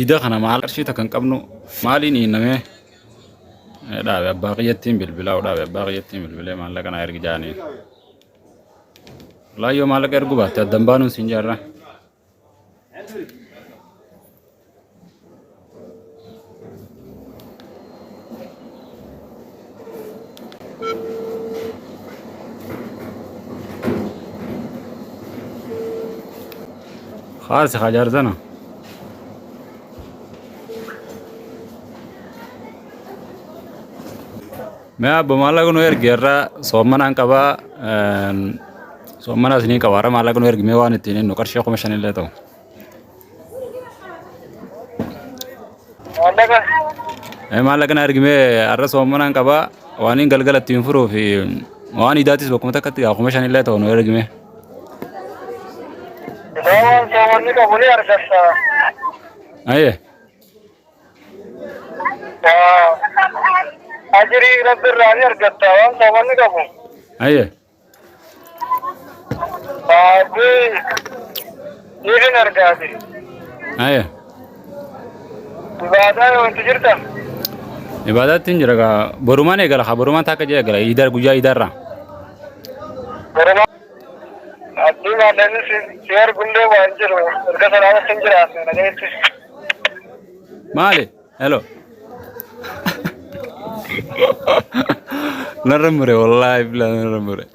Iida kana maal qarshii takka hin qabnu maaliin hiinnamee dhaabe abbaa kiyyattiin bilbilaa dhaabe abbaa kiyyattiin bilbilee maallaqa naa ergi jaaniin. Laayyoo maallaqa erguu baatte addan baanuun siin jaarra. Kaasi haa jaarsana. Mee abbo maallaqa nu ergi irra soommanaan qabaa soommana isinii qaba har'a maallaqa nu ergi mee waan ittiin hinnu qarshii 5000 illee ta'u. Maallaqa. Maallaqa na ergi mee har'a soommanaan qabaa waan hin galgala ittiin furuu fi waan idaatis bakkuma takkatti gaa 5000 illee ta'u nu ergi mee. Isaa waan soomanni qabu ni argatta. Ayyee. Ajirii rabbi irraa ni argatta waan soomanni qabu. Ayyee. Baadii ni hin argaati. Ayyee. Ibaadaa yoo itti jirta. Ibaadaatti hin jira gaa borumaan eegala haa borumaan takka jee eegala iidar guyyaa iidarraa. Borumaa abdii maallaqni si argullee waan jiru erga salaamatti hin jiraanne nagayetti. Maali? Hello. Narra mure wallaahi bilaa narra mure.